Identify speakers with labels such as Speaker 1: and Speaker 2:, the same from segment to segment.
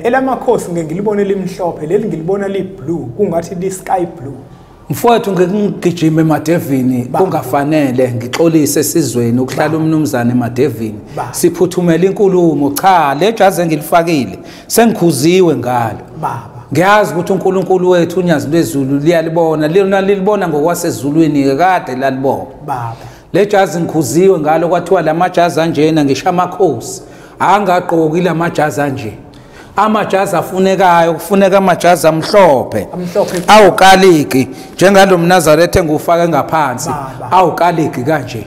Speaker 1: Elamakhosi ngeke ngilibone limhlophe, leli ngilibona li blue, kungathi li sky blue.
Speaker 2: Mfowethu ngigijima emadevini kungafanele ngixolise esizweni ukuhlala umnumzane emadevini. Siphuthumela inkulumo. Cha, le jazi engilifakile sengikhuziwe ngalo.
Speaker 1: Baba,
Speaker 2: ngiyazi ukuthi uNkulunkulu wethu unyazi lwezulu liyalibona, lona lilibona ngokwasezulwini kade lalibona.
Speaker 1: Baba,
Speaker 2: le jazi ngikhuziwe ngalo, kwathiwa lamajazi anjena ngisho amakhosi angagqoki lamajazi anje. Amajazi afunekayo kufuneka amajazi amhlophe awukaliki njengalo mNazaretha engufake ngaphansi, awukaliki kanje.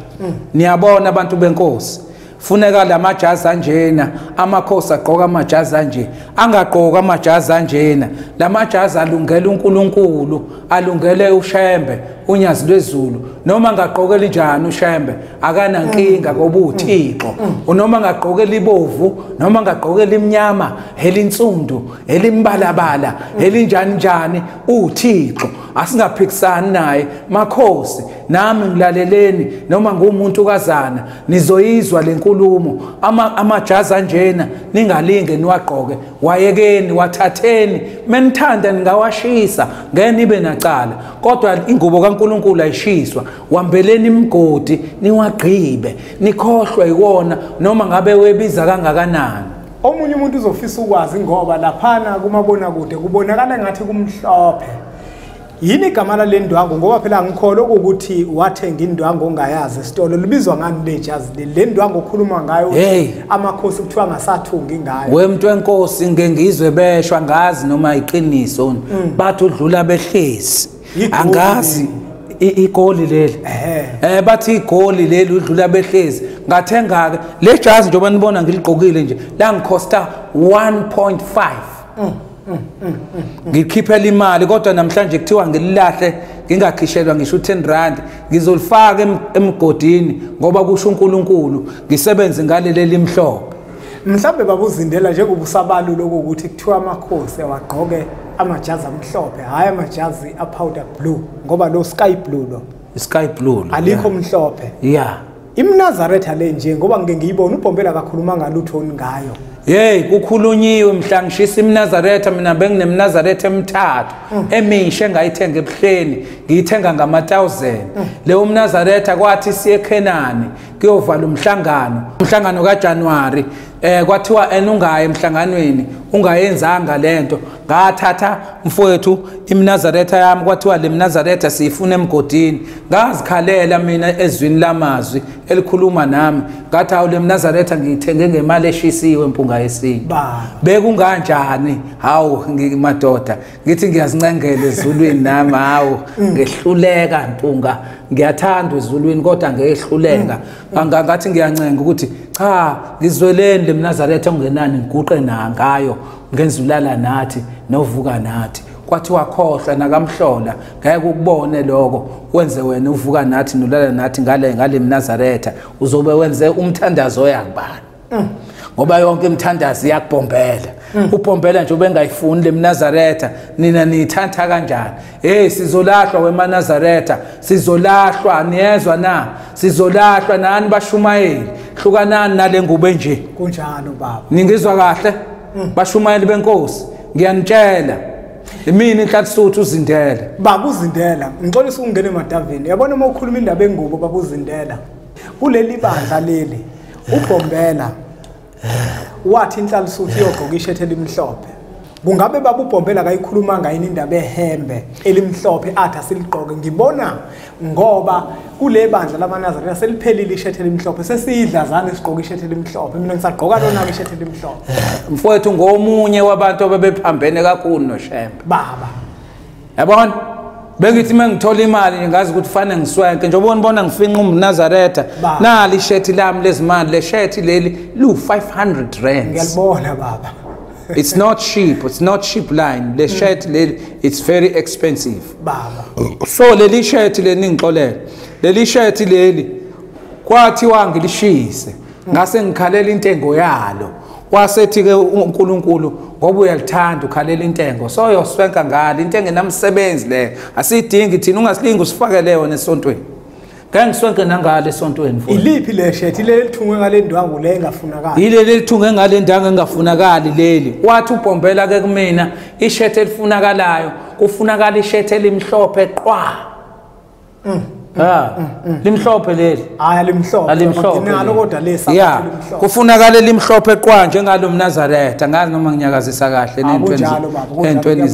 Speaker 2: Niyabona abantu benkosi, funeka lamajazi anjena, amakhosi agqoka amajazi anje, angagqoka amajazi anjena. Lamajazi alungele uNkulunkulu, alungele uShembe unyazi lwezulu. Noma ngagqokela njani uShembe akanankinga ngoba uThixo. Noma ngagqokela ibovu, noma ngagqokela imnyama, elinsundu, elimbalabala, elinjani njani, uThixo. Asingaphikisani naye makhosi. Nami ngilaleleni, noma ngumuntu kazana nizoyizwa lenkulumo. Amajazi anjena ningalinge niwagqoke, wayekeni, wathatheni, menithanda ningawashisa ngeke nibe nacala, kodwa ingubo kaNkulunkulu ayishiswa. Wambeleni imigodi niwagqibe, nikhohlwe iwona noma ngabe webiza kangakanani.
Speaker 1: Omunye umuntu uzofisa ukwazi ngoba laphana kumabonakude kubonakala ngathi kumhlophe. Yini igama lale ndwangu? Ngoba phela ngikholwa ukuthi wathenga indwangu ongayazi esitolo. Libizwa ngani le jazi le ndwangu okhuluma ngayo? Amakhosi kuthiwa ngasathungi ngayo.
Speaker 2: We muntu wenkosi, ngeke ngizwe beshwa ngazi noma iqiniso. Bathi udlula behlezi. Angazi igoli leli. Bathi igoli leli udlula behlezi. Ngathenga ke le jazi njengoba nibona ngiligqokile nje, la ngikhosta 1.5. Ngikhiphela imali kodwa namhlanje kuthiwa ngililahle ngingakhishelwa ngisho 10 rand, ngizolifaka emgodini ngoba kusho uNkulunkulu ngisebenze ngaleli limhlophe.
Speaker 1: Mhlambe babuzindela njengoba usabalulo ukuthi kuthiwa amakhosi awagqoke amajazi amhlophe, hayi amajazi a powder blue, ngoba lo sky blue lo.
Speaker 2: Sky blue
Speaker 1: alikho mhlophe.
Speaker 2: Yeah.
Speaker 1: ImNazaretha le nje ngoba ngike ngiyibona uBhombela kakhuluma ngalutho ngayo.
Speaker 2: Hey, kukhulunyiwe mhla ngishisa imNazaretha. Mina benginemNazaretha emithathu emisha engayithenga ebuhleni, ngiyithenga ngama-1000. Leyo mNazaretha kwathi siye eKhenani kuyovala umhlangano kaJanuary. Kwathiwa enungaye emhlanganweni ungayenzanga lento. Ngathatha mfowethu imNazaretha yami, kwathiwa le mNazaretha siyifuna emgodini. Ngazikhalela mina ezwini lamazwi elikhuluma nami, ngathi awu le mNazaretha ngiyithenge ngemali eshisiwe mpunga yesintu. Bekunganjani? Hawu madoda, ngithi ngiyazincengela ezulwini nami, hawu ngehluleka mpunga, ngiyathanda ezulwini kodwa ngehluleka. Ngathi ngiyancenga ukuthi cha, ngizweleni le mNazaretha ongenani ngiguqe na ngayo ngenzulala nathi novuka nathi. Kwathiwa khohlwa nakamhlola, ngeke ukubone lokho wenze wena uvuka nathi nolala nathi ngale mNazaretha, uzobe wenze umthandazo oyakubani. Ngoba yonke imithandazo iyakubhombela. Ubhombela nje ubengayifuni le mNazaretha, nina niyithatha kanjani? Hey, sizolahlwa wemaNazaretha, sizolahlwa, niyezwa na? Sizolahlwa nani bashumayeli, hlukanani nale ngubo nje.
Speaker 1: Kunjalo baba.
Speaker 2: Ningizwa kahle? Bashumayeli benkosi, ngiyanitshela imini inhlathisuthu uzindela.
Speaker 1: Baba uzindela, ngixolisa ukungena emadavini. Yabona uma ukhuluma indaba engubo baba uzindela, kuleli bandla leli uBhombela wathi inhlalisuthi iyogqoka ishethe elimhlophe. Kungabe baba uBhombela kayikhulumanga yini indaba ehembe elimhlophe athi asiligqoke? Ngibona ngoba kule bandla lamaNazaretha seliphelile ishethe elimhlophe, sesiyidlazana isigqoka ishethe elimhlophe. Mina ngisagqoka lona ishethe elimhlophe.
Speaker 2: Mfowethu ngomunye wabantu ababephambene kakhulu noShembe.
Speaker 1: Baba,
Speaker 2: yabona bengithi mengithola imali ngazi ukuthi fanele ngiswenke, njengoba nibona ngifinqa umNazaretha, nali ishethi lami lezimali, le shethi leli lu 500 rand.
Speaker 1: Ngiyalibona baba.
Speaker 2: It's not cheap, it's not cheap line. Le shirt leli, it's very expensive.
Speaker 1: Baba.
Speaker 2: So leli shirt leli ngixolele. Leli shirt leli kwathiwa ngilishise, ngase ngikhalela intengo yalo. Wasethi ke uNkulunkulu ngoba uyalithanda ukhalela intengo, so yoswenka ngalo intengo enamsebenzi le. Asidingi thina, ungasilingi usifakele yona esontweni. Ngeke ngisonke nangale esontweni futhi.
Speaker 1: Iliphi le shethi leli lithungwe ngale ndwangu le engafunakali?
Speaker 2: Yileli lithungwe ngale ndwangu engafunakali leli. Wathi uBhombela ke kumina ishethi elifunakalayo kufunakala ishethi elimhlophe qwa. Limhlophe leli.
Speaker 1: Hayi limhlophe.
Speaker 2: Alimhlophe.
Speaker 1: Nalo kodwa lesa
Speaker 2: limhlophe. Kufunakala limhlophe qwa njengalo mNazaretha. Ngazi noma nginyakazisa kahle nentweni entweni.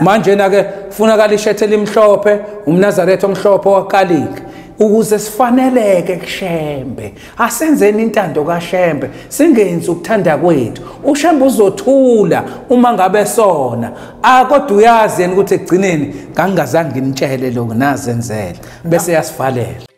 Speaker 2: Manje na ke kufunakala ishethi elimhlophe, umNazaretha omhlophe wakalika. Ukuze sifaneleke kuShembe. Asenzeni intando kaShembe, singenzi ukuthanda kwethu. uShembe uzothula uma ngabe sona. Kodwa uyazi yena ukuthi ekugcineni ngangingazange nginitshele lokhu nazenzela. Bese yasivalela.